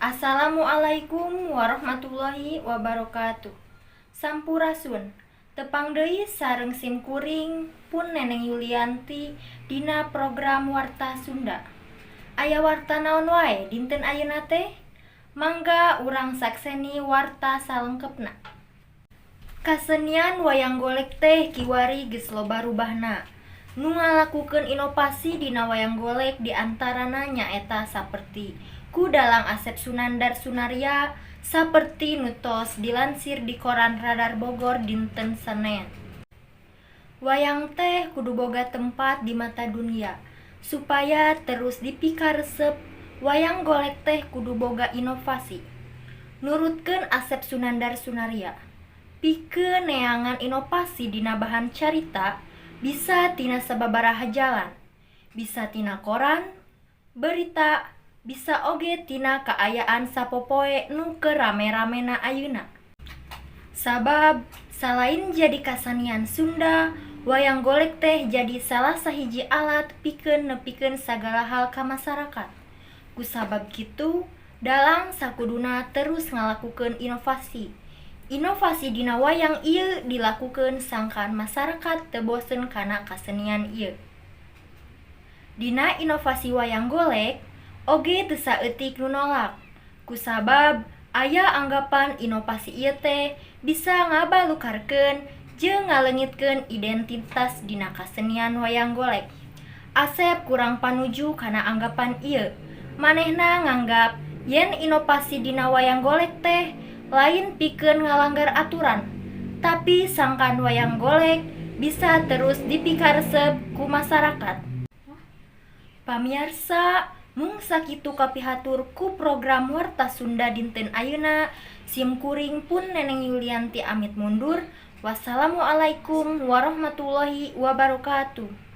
Assalamualaikum warahmatullahi wabarakatuh. Sampurasun. Tepang deui sareng sim kuring pun Neneng Yulianti dina program Warta Sunda. Aya warta naon wae dinten ayeuna teh? Mangga urang sakseni warta salengkepna. Kasenian wayang golek teh kiwari geus loba rubahna. Nu ngalakukeun inovasi dina wayang golek diantarana nyaeta saperti ku dalang Asep Sunandar Sunarya, saperti nu tos dilansir di koran Radar Bogor dinten Senen. Wayang teh kudu boga tempat di mata dunia. Supaya terus dipikaresep, wayang golek teh kudu boga inovasi. Nurutkeun Asep Sunandar Sunarya, pikeun neangan inovasi dina bahan carita bisa tina sababaraha jalan. Bisa tina koran, berita, bisa oge tina kaayaan sapopoe nu keur rame-ramena ayeuna. Sabab salain jadi kasenian Sunda, wayang golek teh jadi salah sahiji alat pikeun nepikeun sagala hal ka masarakat. Kusabab kitu, dalang sakuduna terus ngalakukeun inovasi. Inovasi dina wayang ieu dilakukeun sangkan masarakat teu bosen kana kasenian ieu. Dina inovasi wayang golek oge teu saeutik nu nolak, kusabab aya anggapan inovasi ieu teh bisa ngabalukarkeun jeung ngaleungitkeun identitas dina kasenian wayang golek. Asep kurang panuju kana anggapan ieu. Manehna nganggap yen inovasi dina wayang golek teh lain pikeun ngalanggar aturan, tapi sangkan wayang golek bisa terus dipikaresep ku masarakat. Pamiarsa, mung sakitu kapihatur ku program Warta Sunda dinten ayeuna. Sim kuring pun Neneng Yulianti amit mundur. Wassalamualaikum warahmatullahi wabarakatuh.